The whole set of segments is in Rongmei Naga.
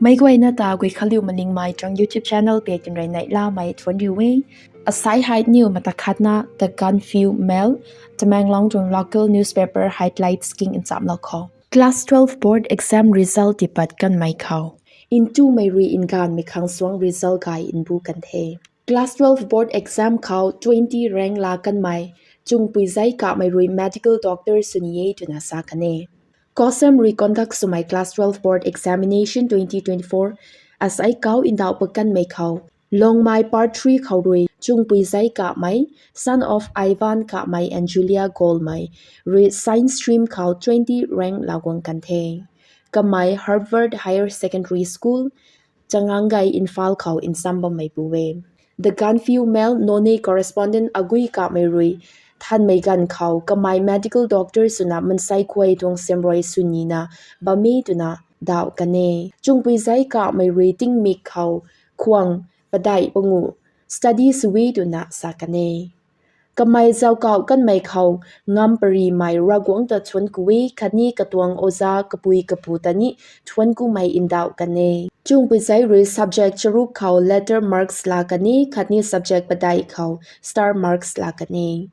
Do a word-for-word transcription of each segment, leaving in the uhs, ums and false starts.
Meic guayna ta Guikhanliu Malingmei tuang YouTube channel page khou rui neihlamei thuanc riu e. Asai hei niw mata khatna The Gaanphiu Mail, Tamenglong tuang local newspaper highlights king nchamlou khou. Class twelve board exam result tipat kanmei khou ntumei rui nganvmei khang suang result gay nbu kan the. Class twelve board exam khou twenty rank laa kanmei Chungpuizai Kamei rui medical doctor sw ni e twna sa kan e. COHSEM rui conduct swmei class twelve board examination twenty twenty-four asai kau ndauh pat kanmei khou Longmai Part three khou rui Chungpuizai Kamei, son of Ivan Kamei and Julia Golmei, rui science stream khou twenty rank laa guang kan the. Kamei Harvard Higher Secondary School, Changangei, Imphal khou ncham bammei pu e. The Gaanphiu Mail Noney correspondent Agui Kamei rui thanmei ganv khou kamei medical doctor swna mansei khuay tuang semrui sw nina bam e twna dauh kan e. Chungpuizai Kamei rui tingmik khou khwang padeih panguh study sw e twna sa kan e. Kamei zauckauh kanmei khou ngam parimei Ravguangc ta thuanc ku e khatni katuang oja kapui kapu ta ni thuanc kumei ndauh kan e. Chungpuizai rui subject charuk khou letter marks laa kan e khatni subject padeih khou star marks laa kan e.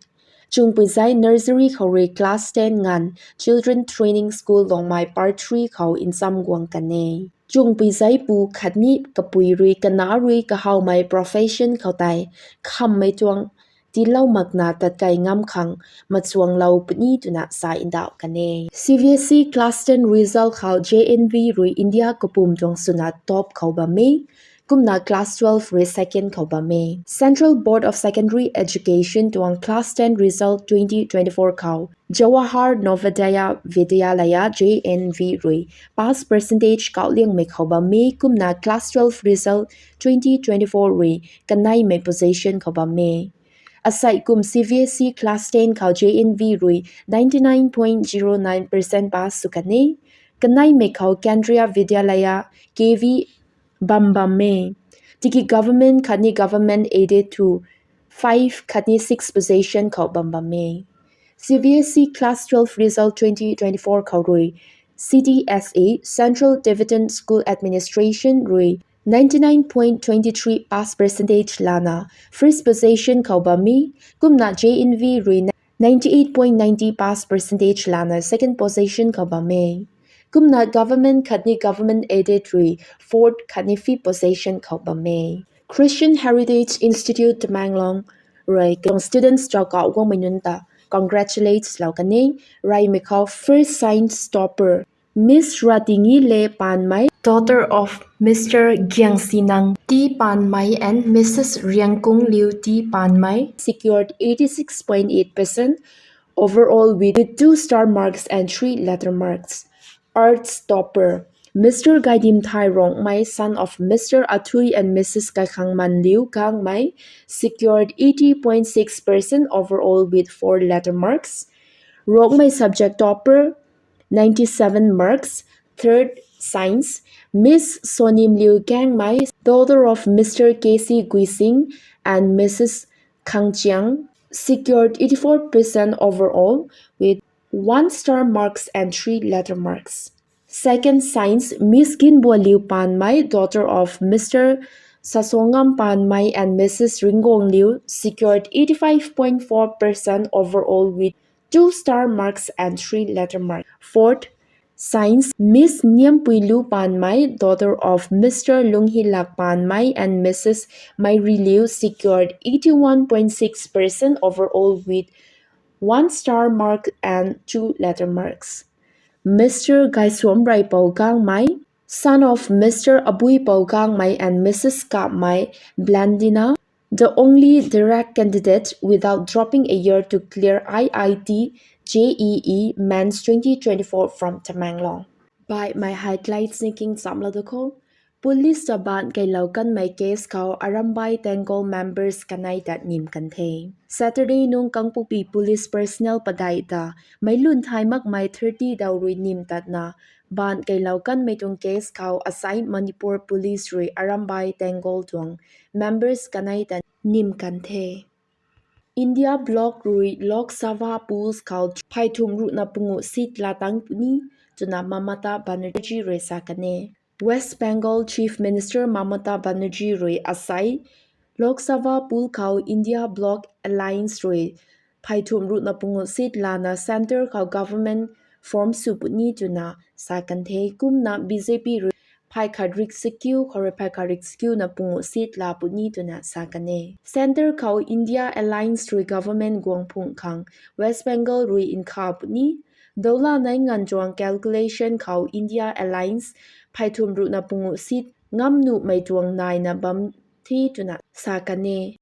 Chungpuizai nursery khou rui class ten nganv Children Training School Longmai Part three khou ncham guang kan e. Chungpuizai pu khatni kapui rui kana rui kahawmei profession khou tei khammei tuang tiilou makna tatkai ngam khang machuanglou puni twna sa ndauh kan e. C B S E class ten result khou J N V rui India kapwm tuang swna top khou bam e. Kumna class twelve rui second khou bam e. Central Board of Secondary Education tuang class ten result twenty twenty-four khou Jawahar Navodaya Vidyalaya, J N V rui pass percentage kauhliangmei khou bam e. Kumna class twelve result twenty twenty-four rui kaneimei position khou bam e. Asai kum C B S E class ten khou J N V rui ninety-nine point zero nine percent pass sw kan e. Kaneimei khou Kendriya Vidyalaya, K V bam bam e. Tiki government khatni government aided tu five khatni six position khou bam bam e. C B S E class twelve result twenty twenty-four khou rui C T S A, Central Tibetan School Administration rui ninety-nine point twenty-three pass percentage lana first position khou bam e. Kumna J N V rui ninety-eight point ninety pass percentage lana second position khou bam e. Kumna government khatni government aided rui fourth khatni fifth position khou bam e. Christian Heritage Institute Tamenglong rui students zauckauh guangmei nunc ta congratulates lou kan e. Reymei khou first science topper Miss Ratingi Le Panmei, daughter of Mister Giangsinang T Panmei and Missus Riangkung Liu T Panmei, secured eighty-six point eight percent overall with, with two star marks and three letter marks. Arts topper Mister Gaidimthai Rongmei, son of Mister Athui and Missus Kaikhangman Liu Gangmei, secured eighty point six percent overall with four letter marks. Rongmei subject topper, ninety-seven marks, third science, Miss Sonim Liu Gangmei, daughter of Mister K C Guising and Missus Khangchiang, secured eighty-four percent overall with one star marks and three letter marks. Second science, Miss Ginbua Liu Panmei, daughter of Mister Sasongam Panmei and Missus Ringgong Liu, secured eighty-five point four percent overall with two star marks and three letter marks. Fourth science, Miss Niampui Lu Panmei, daughter of Mister Lunghilak Panmei and Missus Mairi Liu, secured eighty-one point six percent overall with one star mark and two letter marks. Mister Gaisuam Raipou Gangmei, son of Mister Abui Pou Gangmei and Missus Kapmei Blandina, the only direct candidate without dropping a year to clear I I T J E E Mains twenty twenty-four from Tamenglong. Baihmei highlights ni king chamlou da kho. Police ta baan keilou kanmei case khou Arambai Tenggol members kanei ta nim kan the. Saturday nung Kangpokpi police personnel padeih ta meiclun thay makmei thirty daw rui nim tatna baan keilou kanmei tuang case khou asai Manipur police rui Arambai Tenggol tuang members kanei ta nim kan the. India bloc rui Lok Sabha polls khou phey thum ruhna pungu seat laa tang puni twna Mamata Banerjee rui sa kan e. West Bengal Chief Minister Mamata Banerjee rui asai Lok Sabha pool khou India Bloc Alliance rui phey thumh ruhna pungu seat lana centre khou government form sw puni twna sa kan the. Kumna B J P rui phey khat rik sakiu khou rui phey khat rik sakiuna pungu seat la puni twna sa kan e. Centre khou India Alliance rui government guang phung khang West Bengal rui nkha puni. Doula nai nganv tuang calculation khou India Alliance phey thumh ruhna pungu seat ngam nuhmei tuang naina bam the twna sa kan e.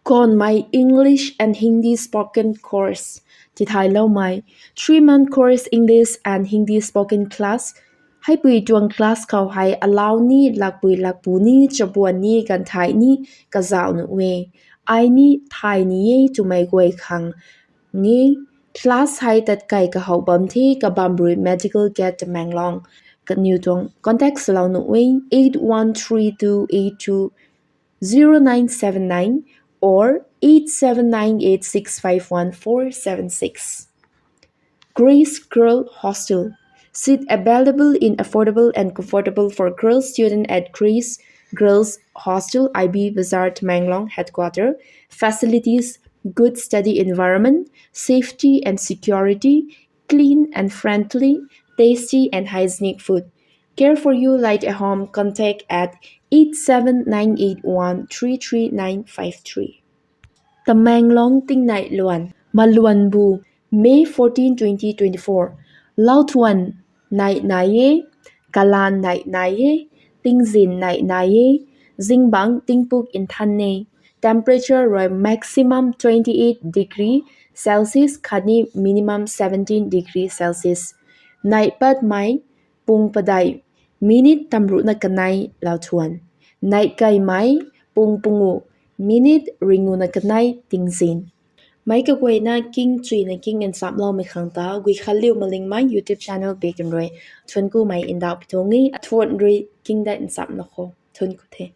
Kanmei English and Hindi spoken course tithailoumei three month course English and Hindi spoken class. Heipui tuang class khou hei alau ni, lakpui lakpu ni, chabuan ni, ganthai ni, kazauh nuh e. Ai ni thay ni e twmei guay khang nge. Class hei tatkai kahou bam the, kabam rui Medical Gate Tamenglong. Kaniw tuang contact swlou nuh e, eight one three two eight two zero nine seven nine or eight seven nine eight six five one four seven six. Grace Girl Hostel. Seat available in affordable and comfortable for girls student at Grace Girls Hostel, I B Bazar, Tamenglong headquarter. Facilities: good study environment, safety and security, clean and friendly, tasty and hygienic food. Care for you like a home. Contact at eight seven nine eight one three three nine five three. Tamenglong tingnai luan. Maluanbu, May fourteen, twenty twenty-four. Lauthuan nai nai e, kalan nai nai e, tingzin nai nai e, zingbangc tingpuk nthan e. Temperature rui maximum twenty-eight degree Celsius khatni minimum seventeen degree Celsius. Nai patmei pung padeih, minute tamruhna kanei lauthuan. Nai kaimei pung pungu, minute ringuna kanei tingzin. Meic kaguayna king chuina king nchamloumei khang ta Guikhanliu Malingmei YouTube channel bikn rui thuanc kumei ndauh pi tuang e. Athuan rui king da nchamlou khou thuanc ku the.